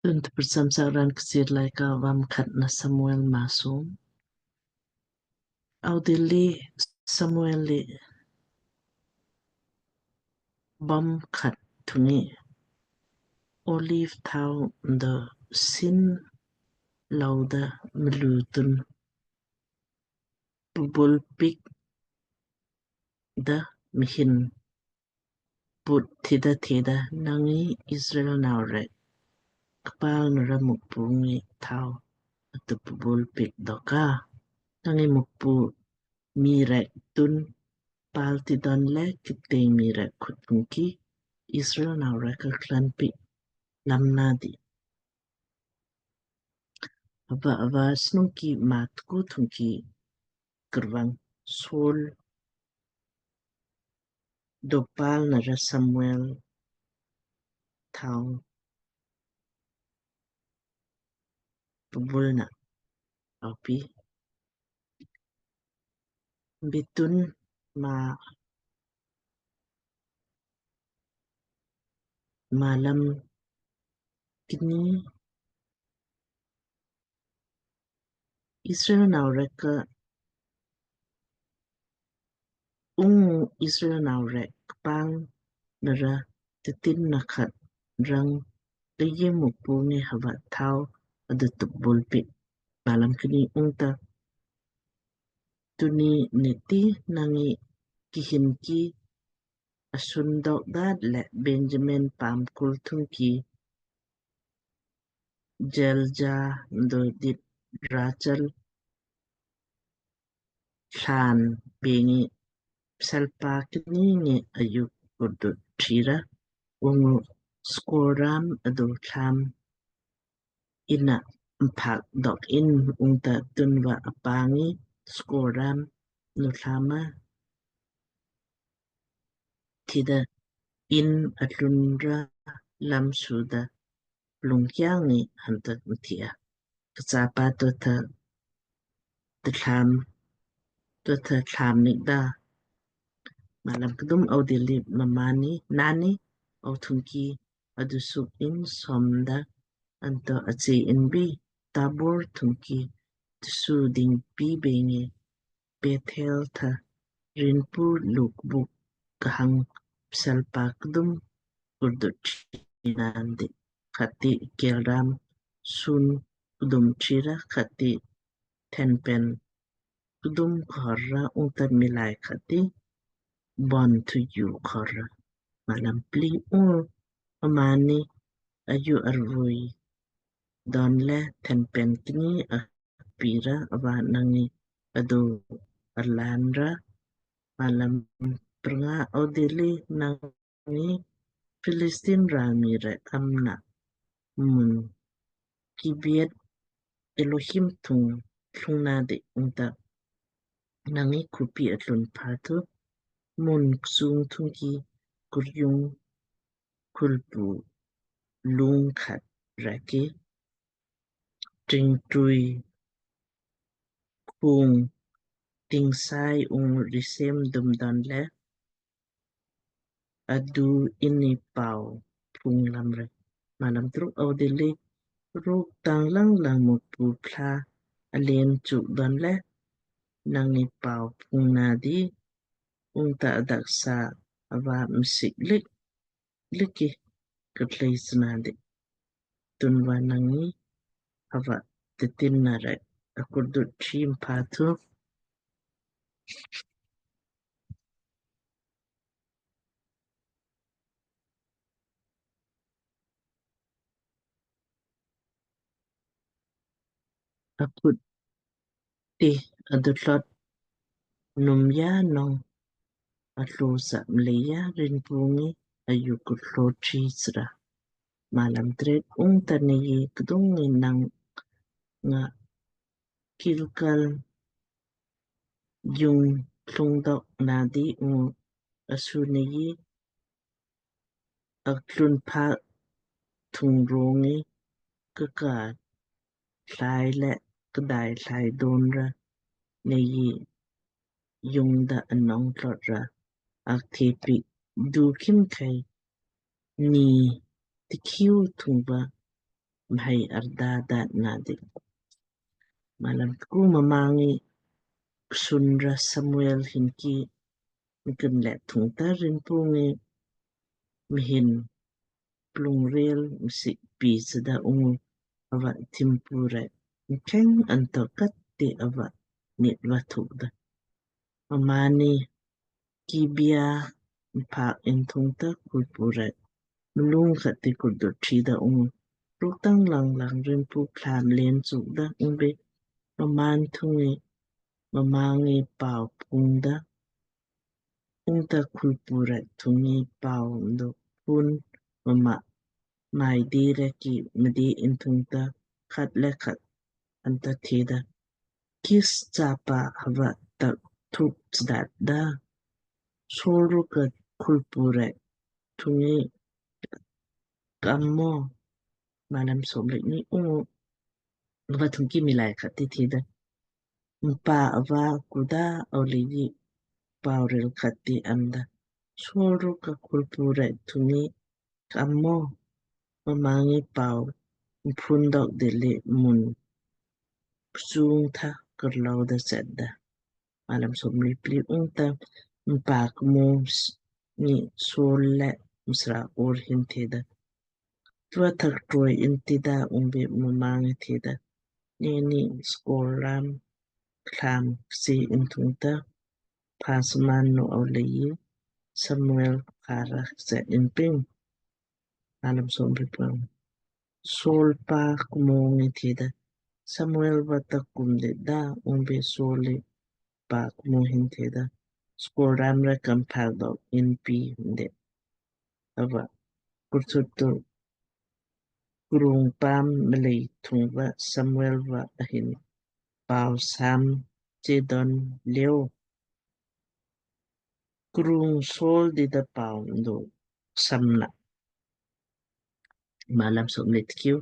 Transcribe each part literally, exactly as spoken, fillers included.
Tun tprcham sa raan Kchiir Laaika va Mkhatnah Samuel maa som. Audilli Samuel li bam khat thung ngi olive thao do sin louda mlu tun pbul piik da mhin put thida theda, "Nang ngi Israel nau rek kpal nara Mukpu ngi thao atu pbul piik doka. Nang ngi Mukpu mii rek tun pal ti donle kipteng mii rek khut thungki Israel nau rek ka klan piik lam nadi." Ava ava snungki maa tku thungki kurvang Saul dopal nara Samuel thao pbul na aupi. Mbitun ma malam kni Israel nau rek ka ung Israel nau rek kpang nara titin nakhat rang leiji Mukpu ngi hava thao adu tup bulpi. Malam kni ungta tuni neti nang ngi kihin ki asun dok dat le Benjamin paam kul thungki Jelja mdo dit Rachel thlan bengi pselpa kni ngi ayu kurdut thira ungu skoram adu thlam ina mpak dok in ungta tunva apangi skoram nu thlama tida in atlunra lam suda lungkiang ngi hantat mthia. Kachapa totha tthlam totha thlam nikda. Malam kdum audilli mmaanni nani au thungki adusuk in somda anto achi inbi Tabor thungki tusu ding pi bengi Bethel tha rinpu lukbuk kahang pselpa kdum kurdut thinandi. Khati kelram sun kdum thira khati thenpen kdum khorra ungta milai khati bon thu ju khorra. Malam pli ung mmaanni ayu arvui donle thenpen kni apira ava nang ngi adu arlanra. Malam prnga audilli nang ngi Philistine rami rek amna mun Gibeah Elohim thung thlungnadi ungta nang ngi khupi atlun pha thu mun ksung thungki kuryung kulpu lung khat raki tringtui kung tingsai ung risem dum donle adu inni pau phung lamre. Malam truk audilli ruk tang lang lang Mukpu pthla alen chuk donle nang ngi pau phung nadi ungta adaksa ava msik lik liki katlei snadi. Tunva nang ngi hava titin narek akurdut thim pha thu akut ti adutlot num ya nong atlo sa mleija rinpu ngi ayu kutlo chi sra. Malam tret ungta nei kdung ngi nang nga Gilgal jung thlung dok nadi ungu asu nei aklun pha thung rongi kaka thlai le kdai thlai donra nei jung da anong tlot ra akthepi du khim khai ni tikhiu thungva mhai arda daat na di. Malam tku. Mma ngi ksun ra Samuel hin ki mkin le thungta Rinpu ngi mhin plung rel msik pi chda ungu ava thimpu rek mkheng anto kat ti ava nit va thuk da. Mma ni Gibia mphaak in thungta khulpu rek mlung khat ti kurdu thida ungu ruktang lang lang Rinpu plam len chuk da ungbe mmaan thungi mma ngi pau pung da. Ungta khulpu rek thungi pau mdo pun mma mai di rek ki mdi in thungta khat le khat anta theda, Kis chapa hava tak thuk chdat da? Saul rukka khulpu rek thungi kamo? Malam somlek ni. Ungu ava thungki milai khat ti theda, Mpa ava kuda? Au leiji pau rel khat ti amda, Saul rukka khulpu rek thungi kamo? Mma ngi pau mphun dok dili mun kchung tha karlau da chet da. Malam somlek pli. Ungta mpa kmo ni Saul le msra or hin theda, Tua thak troi in tida? Ungbe mma ngi theda, Neni skor ram klam kse in thungta pha sman no? Au leiji Samuel kara kse in ping. Malam somlek pli. Saul pa kmo ngi theda, Samuel vata kum de da? Ungbe Saul le pa kmo hin theda, Skor ram ra kam phak dok in pi de. Ava kurthut tu krung paam mlei thung va Samuel va ahin pau sam chedon leu krung Saul dida pau mdo samna. Malam somlek tkiu.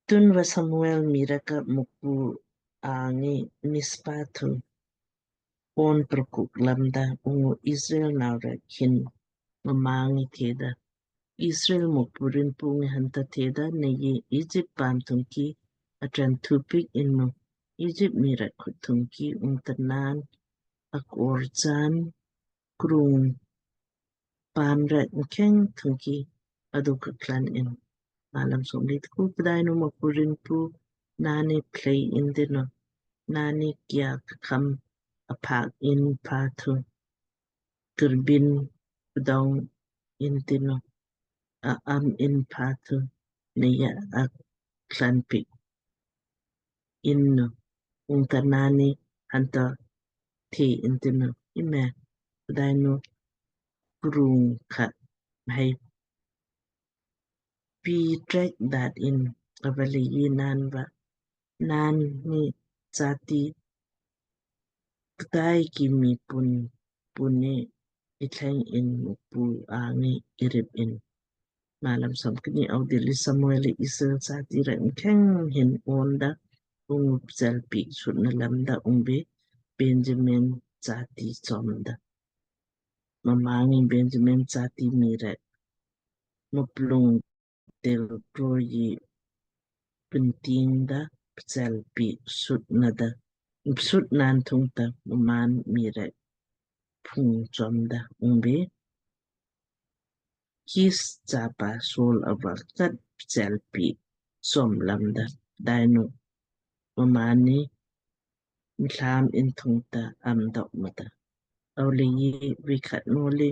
Tunva Samuel mii rek ka Mukpu angi Mispa thu on prukuk lamda ungu Israel nau rek hin mma ngi theda, Israel Mukpu Rinpu ngi hanta theda, Nei Egypt paam thungki atran thupik innu, Egypt mii rek khut thungki ungta naan akor chaan krung paam rek mkheng thungki adu kaklan in. Malam somlek tku. Pdainu Mukpu Rinpu naan ni plei in dinu, naan ni kia kakam aphak in pha thu kirbin pdong in dinu, a am in pha thu neia aklan pik innu, ungta naan ni hanta the in dinu, Ime, pdainu krung khat mhai pi trek daat in. Ava leiji naan va naan ni chati ktai ki mii pun pun ni ithleng in Mukpu angi irip in. Malam somkni. Au dili Samuel li Israel chati rek mkheng hin on da ungu pchel pi sutna lamda ungbe Benjamin chati chom da. Mma ngi Benjamin chati mii rek muplung tel kroi pinting da pchel pi sutna da, psut naan thungta mmaan mii rek phung chom da ungbe Kis chapa Saul ava kat pchel pi chom lamda. Pdainu mmaan ni mthlam in thungta am dok mata. Au leiji vei khat nole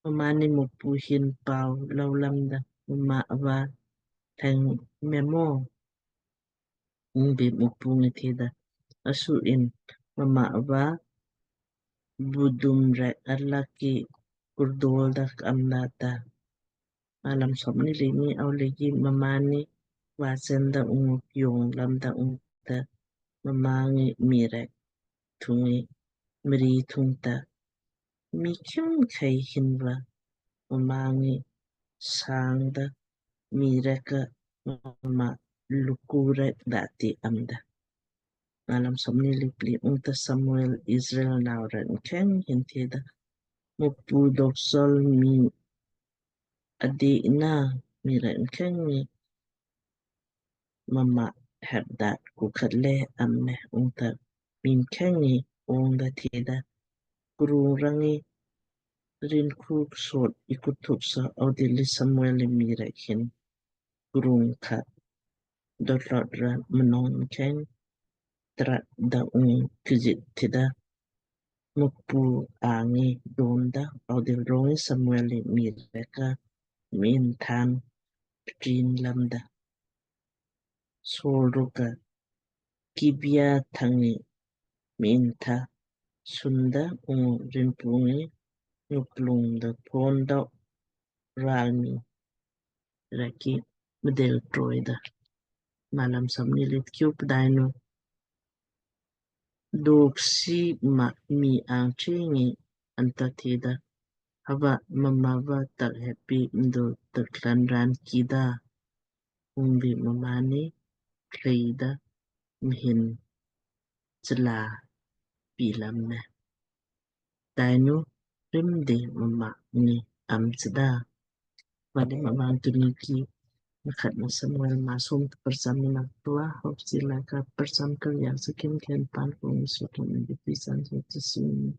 mmaan ni Mukpu hin pau lou lamda, mma ava theng memo? Ungbe Mukpu ngi theda, Asu in, mma ava budum rek arlak ki kurdol da ka'am da ta. Malam somkni le kni. Au leiji mma ni vasen da ungu kyong lamda ungta mma ngi mii rek thungi mri thungta mii khim khai hinva mma ngi sang da mii rek ka mma luku rek dati am da. Malam somkni le pli. Ungta Samuel Israel nau rek mkheng hin theda, Mukpu dok sol mii adi na mii rek mkheng ngi mma hep daat ku khat le am me. Ungta mii mkheng ngi ongda theda, Kruwng rang ngi rinkhu ksot i kurthuwk sa. Audilli Samuel li mii rek hin kruwng khat dotlot ra mnong mkheng trat da ung kjit theda, Mukpu angi donda. Audil rong ngi Samuel li mii rek ka mhin than ptrin lamda. Saul rukka Gibia thang ngi mhin tha sunda ungu Rinpu ngi nguplung da pon dok ralmi rek ki mdel troida. Malam somni le tkiu. Pdainu doksi ma mii angchi ngi anta theda, Hava mma va tak heppi mdo tak tlan ran kida? Ungbi mmaanni kleida mhin chla pilam me. Pdainu rim de mma ngi am chda. Vadi mma tuni ki Mkhatna Samuel maa som tparcham ina tua hopsi laka tparcham kal ya sakim ken pan kong sutum indi pisan so tisun